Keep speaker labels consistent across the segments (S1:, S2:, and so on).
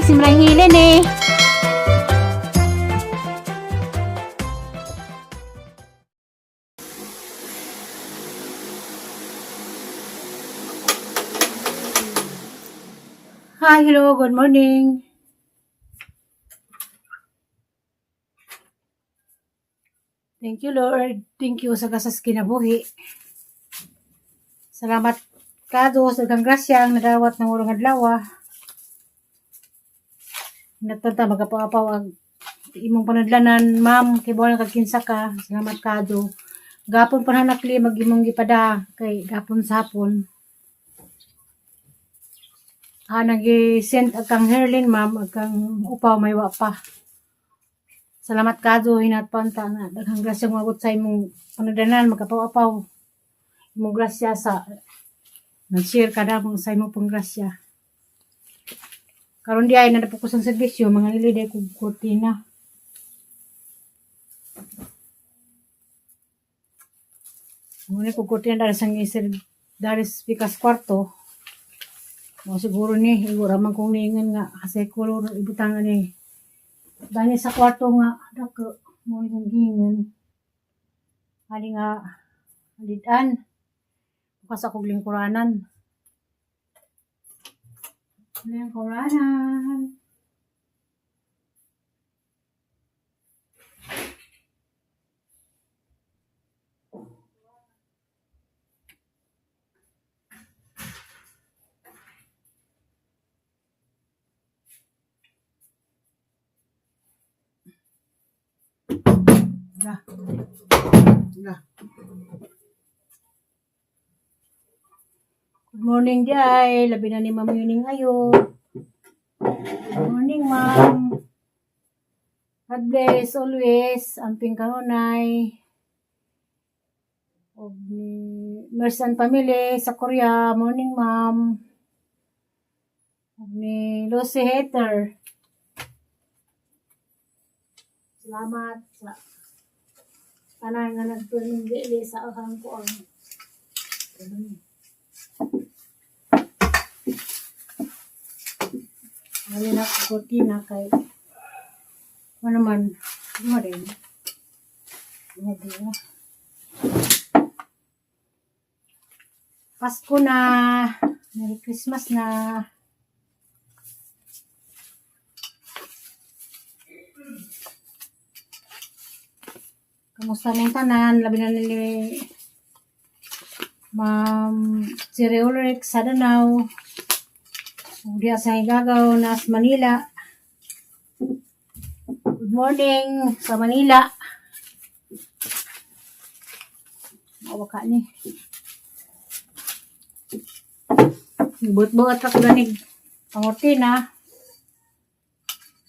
S1: Simrang hilin eh.
S2: Hi, hello, good morning. Thank you, Lord. Thank you sa gasas kinabuhi. Salamat kado sa daghang grasya ang nadawat ng urong adlaw. Natanta magapaw-apaw ang imong panudlanan, ma'am, kay buwan kag kinsa ka. Salamat kado. Gapon pananakli mag imong gipada kay gapon sa hapon. Ah, nag-send ag kang Herlin, ma'am, ag kang upaw may wa pa. Salamat kado hinat panta nga daghang grasya moabot sa imong panudlanan magapaw-apaw. Imong grasya sa nag-share ka na sa imong panggrasya. Karon di ay nadapo ko sa serbisyo, mga niliday kog kurtina. Muna ko kurtina dahil sa ngisir dahil sa pikas kwarto. Mo siguro ni igora man kong niingon nga kasi kolor ibutang ni. Dani sa kwarto nga dako mo yung giingon. Ali nga lidan. Bukas ako lingkuranan. Lingkuranan. Da. Da. Good morning, Jai. Labi na ni Ma'am Yuning ayo. Good morning, Ma'am. God bless always. Amping kanunay. Og ni Mersan Family sa Korea. Morning, Ma'am. Og ni Lucy Hater. Salamat sa tanan nga nagpirming dili sa ahang ko ang Ano na kurtina kay ano man ano rin ano din Pasko na. Merry Christmas na. Kamusta mong tanan? Labi na nili Ma'am Siri Ulrich sa Danau. Ug diha sa Higagaw nas Manila. Good morning sa Manila. Mawa ka ni. Buot-buot ako ganig pangortina.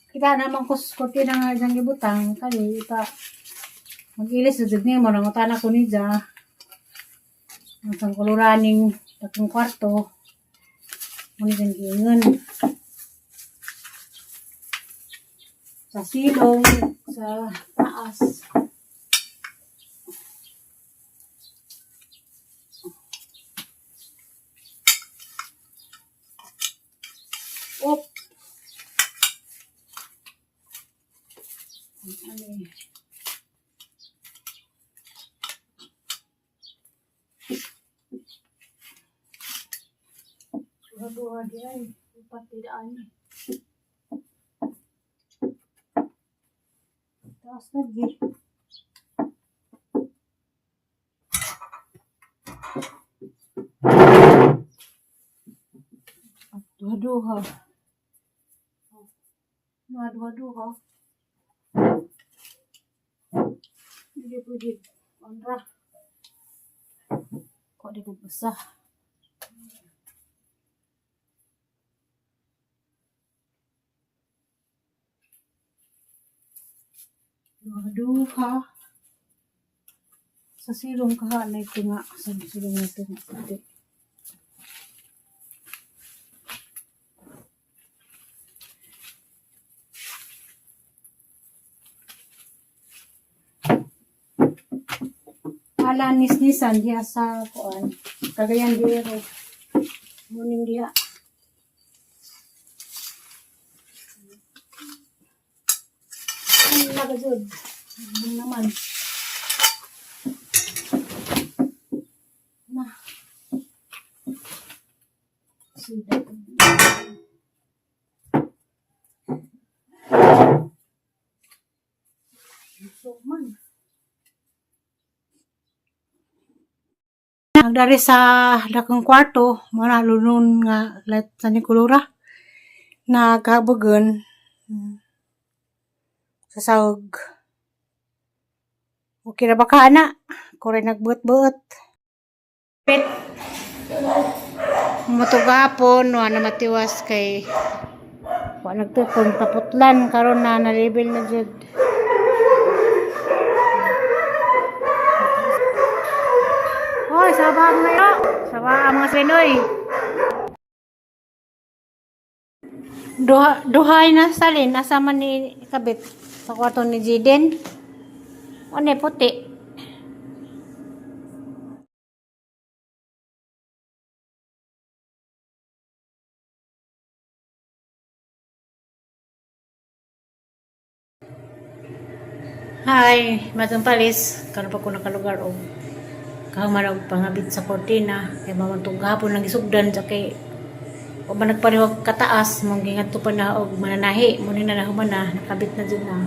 S2: Kita naman ko sa kurtina nga isang gibutang kali ipa mag-ilis na jud nimo nangutana ko niya. Ang sang koluraning tatlong kwarto. Muna dyan giingon. Sa silong, sa taas. Op! Ano eh. Duha-duha di ay. Upat di daan eh. Taas na di. Duha-duha. Duha-duha. Hindi pwede. Andra. Kau di ko basa. Duha-duha. Sa silong kahanay ko nga. Sa silong na ito nga. Puti. Alanis Nissan diha sa kuan. Cagayan de Oro. Morning diha. Wala ka jud. Ano naman. Na. Sida. Busog man. Ang dari sa dakong kwarto, mao na lunon nga light sa ni kulura. Nagabugon sa sahog. Okay na ba ka, ana? Kore nagbuot-buot. Pit. Mutugapon, wa na matiwas kay wa nagtupon taputlan karon na nalibel na jud. Hoy, saba ang ngayon. Saba ang mga Pinoy. Duha, duhay na salin. Asa man ni kabit sa kwarto ni Jiden. One puti. Hi, Madam Palis. Karon pa ko nakalugar og kahuman og pangabit sa kortina kay mamantong gahapon lang gisugdan sa kay o man nagpareho kataas mong gingadto pa na og mananahi mo ni na nahuman na nakabit na jud na.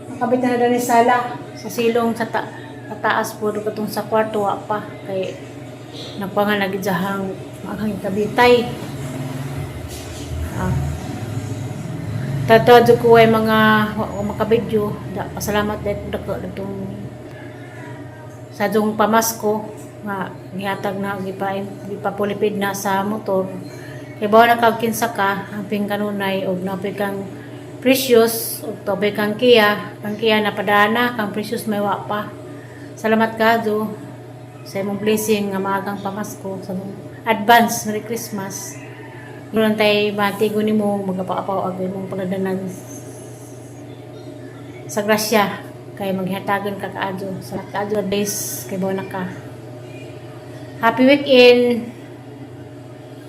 S2: Nakabit na na sala sa silong sa ta sa taas po do katong sa kwarto wa pa kay nagpangan lagi jahang maghang kabitay. Ah. Tata jud ko ay mga wa ko makabidyo. Da, pasalamat dahil dako datong sa dong pamasko nga gihatag na gipa gipapulipid na sa motor. Kay bawa na kag kinsa ka, amping kanunay og napay kang Precious ug tubay kang Kia na padana, kang Precious may wa pa. Salamat kado sa imong blessing nga maagang pamasko sa imong advance Merry Christmas. Nulang tay matigo nimo magapaapaw ag imong pagdadanan sa grasya kay maghatagan ka kaadyo sa kaadyo days kay bawa na ka. Happy weekend.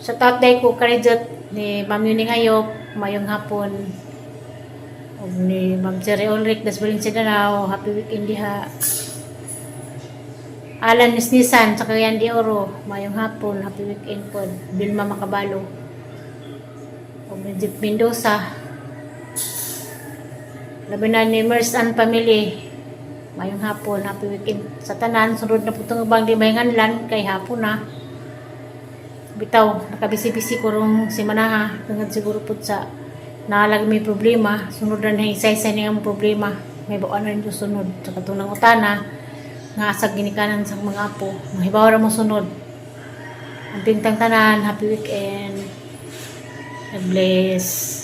S2: Sa tatay ko kanidjot ni Ma'am Yuni Ngayop, mayong hapon. Ug ni Ma'am Jerry Ulrich das Valencia Danao, happy weekend diha. Alan Nisnisan sa Cagayan de Oro, mayong hapon, happy weekend pod. Vilma Makabalo. Ug ni Jeff Mendoza. Labi na ni Mers and Family. Mayong hapon, happy weekend sa tanan. Sunod na po itong ubang di may nganlan, kay hapon na. Bitaw, nakabisi-bisi ko rong si Manaha. Tungod siguro po sa naalag may problema. Sunod na na isa-isa niya ang problema. May bawaan na rin yung sunod. Sa katong utana, nga sa ginikanan sa mga apo. Mahibaw ra mo sunod. Ang pintang tanan, happy weekend. God bless.